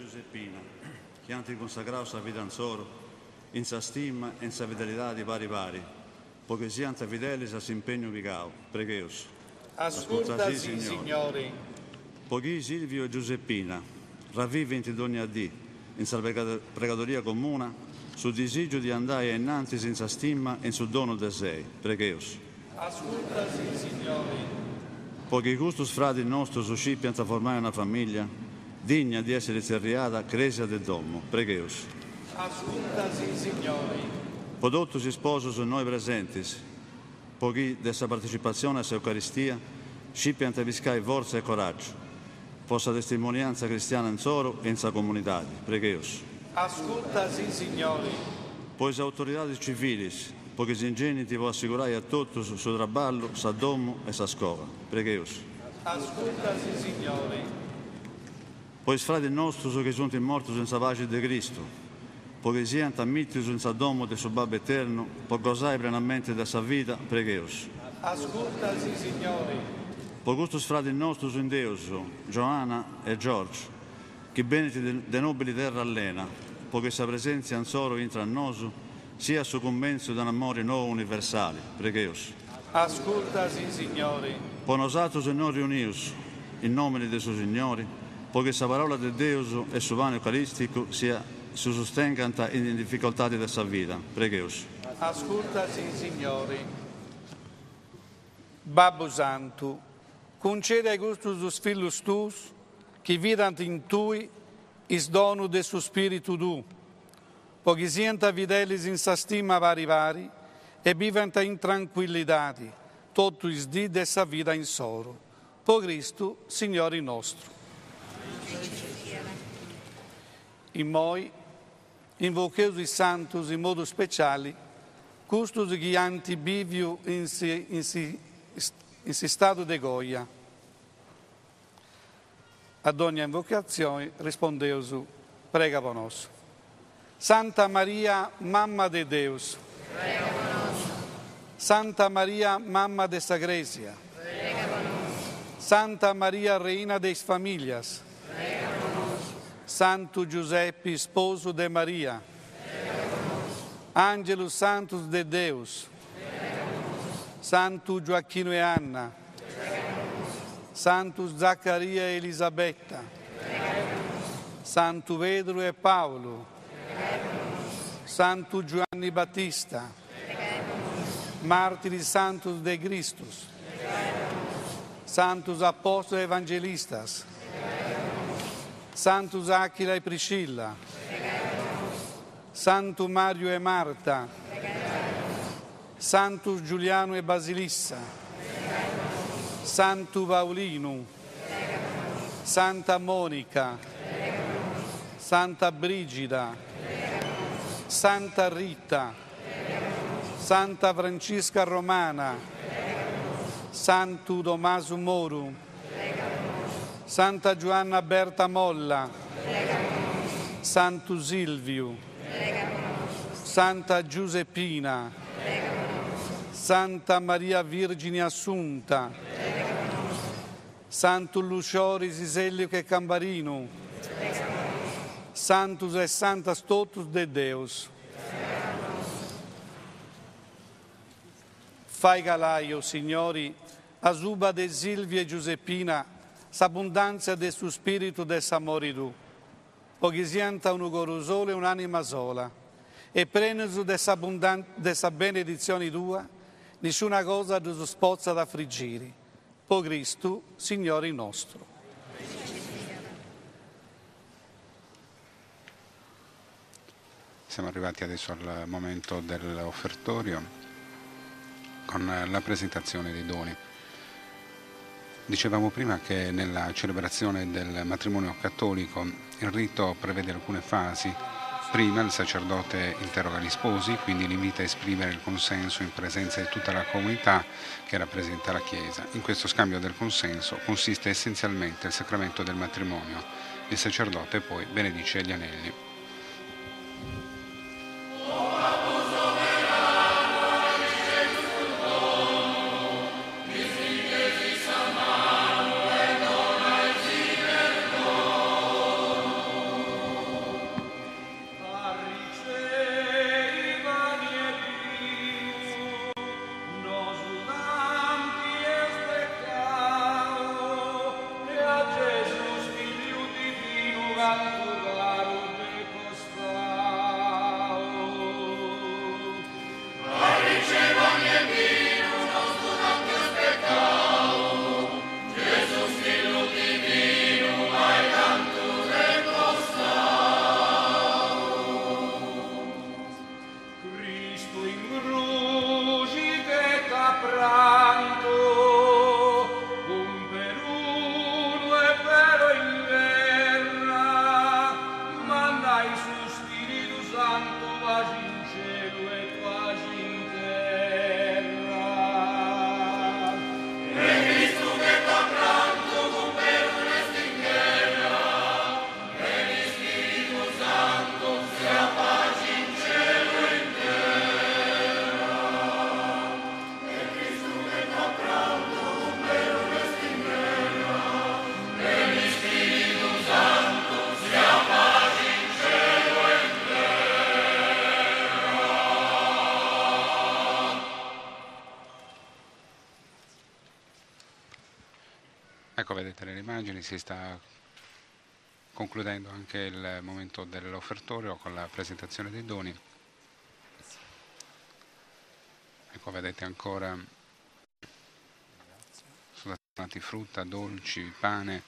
Giuseppina, chi ant cunsagrau sa vida insoru in sa stima e in sa fidelidadi pari pari, po chi siant fidelis a s'impegnu pigau. Pregheus. Ascurtasì, Signori. Po chi Silvio e Giuseppina ravvivint dogna dì in sa pregadoria comuna su disìgiu di andai a innantis in sa stima e in su donu de sei. Pregheus. Ascurtasì, Signori. Po chi custus fradis nostrus scipiant formai una famiglia digna di essiri tzerriada Cresia de domu. Pregheus. Ascurtasì, Signori. Po totus is sposus innoi presentis, po chi de sa partecipatzioni a s'Eucaristia scipiant piscai fortza e coràgiu po sa testimoniantza cristiana insoru e in sa comunidadi. Pregheus. Ascurtasì, Signori. Po is autoridadis civilis, po chi s'ingenint po assigurai a totus su traballu, sa domu e sa scola. Pregheus. Ascurtasì, Signori. Po is fradis nostrus chi sunt mortus in sa paxi de Cristu, po chi siant ammìtius in sa domu de su Babbu Eternu po gosai prenamenti de sa vida, pregheus. Ascurtasì, Signori. Po custus fradis nostrus in Deus, Joana e George, chi benint de nobili terra allena, po chi sa presèntzia insoru intra nosu siat su cumentzu de un'amori nou universali, pregheus. Ascurtasì, Signori. Po nosatrus innoi riunius, in nòmini de su Signori, po chi sa Parola de Deus e su pani eucarìsticu sia si sustengant in is dificoltadis de sa vida, pregheus. Ascurtasì, Signori. Babbu Santu, cuncedi a custus dus fillus tuus chi bivant in tui is donus de su Spiritu tuu, po chi siant fidelis in sa stima pari pari e bivant in trancuillidadi totu is dis de sa vida insoru. Po Cristu, Signori nostru. Immoi invocheus is santus in modu speciali custus chi ant biviu in s'istadu de coja. A dogna invocatzioni rispondeus, Prega po nosu. Santa Maria, Mamma de Deus. Prega po nosu. Santa Maria, Mamma de sa Crèsia. Prega po nosu. Santa Maria, Reina de is Famìlias. Prega po nosu. Santu Giusepi, sposu de Maria. Prega po nosu. Àngelus Santus de Deus. Prega po nosu. Santu Gioachinu e Anna. Santu Zaccaria e Elisabetta. Santu Pedru e Paulu. Santu Giuanni Battista. Martiris Santus de Cristus. Santus Apostolus e Evangelistas. Santus Achila e Priscilla. Santu Mariu e Marta. Santu Giulianu e Basilissa. Santu Paulinu. Santa Monica. Santa Brigida. Santa Rita. Santa Francisca Romana. Santu Tomasu Moru. Santa Giuanna Berta Molla. Santu Silviu. Santa Giuseppina. Santa Maria Virgine Assunta. Santu Luciori Siselliu e Cambarinu. Santus e Santas totus de Deus. Fai calai, o Signori, asuba de Silvia e Giuseppina s'abbundàntzia de su Spìritu de s'amori tuu. Po chi siant unu coru solu e un'anima sola, e prenus de de sa beneditzioni tua, nisciuna cosa ddus potzat afrigiri. Po Cristu, Signori nostru. Siamo arrivati adesso al momento dell'offertorio con la presentazione dei doni. Dicevamo prima che nella celebrazione del matrimonio cattolico il rito prevede alcune fasi. Prima il sacerdote interroga gli sposi, quindi li invita a esprimere il consenso in presenza di tutta la comunità che rappresenta la Chiesa. In questo scambio del consenso consiste essenzialmente il sacramento del matrimonio. Il sacerdote poi benedice gli anelli. Ecco, vedete nelle immagini, si sta concludendo anche il momento dell'offertorio con la presentazione dei doni. Ecco, vedete ancora sono stati frutta, dolci, pane.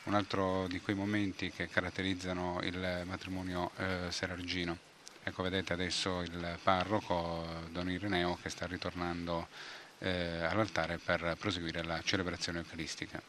Un altro di quei momenti che caratterizzano il matrimonio eh, selargino. Ecco, vedete adesso il parroco, Don Ireneo, che sta ritornando eh, all'altare per proseguire la celebrazione eucaristica.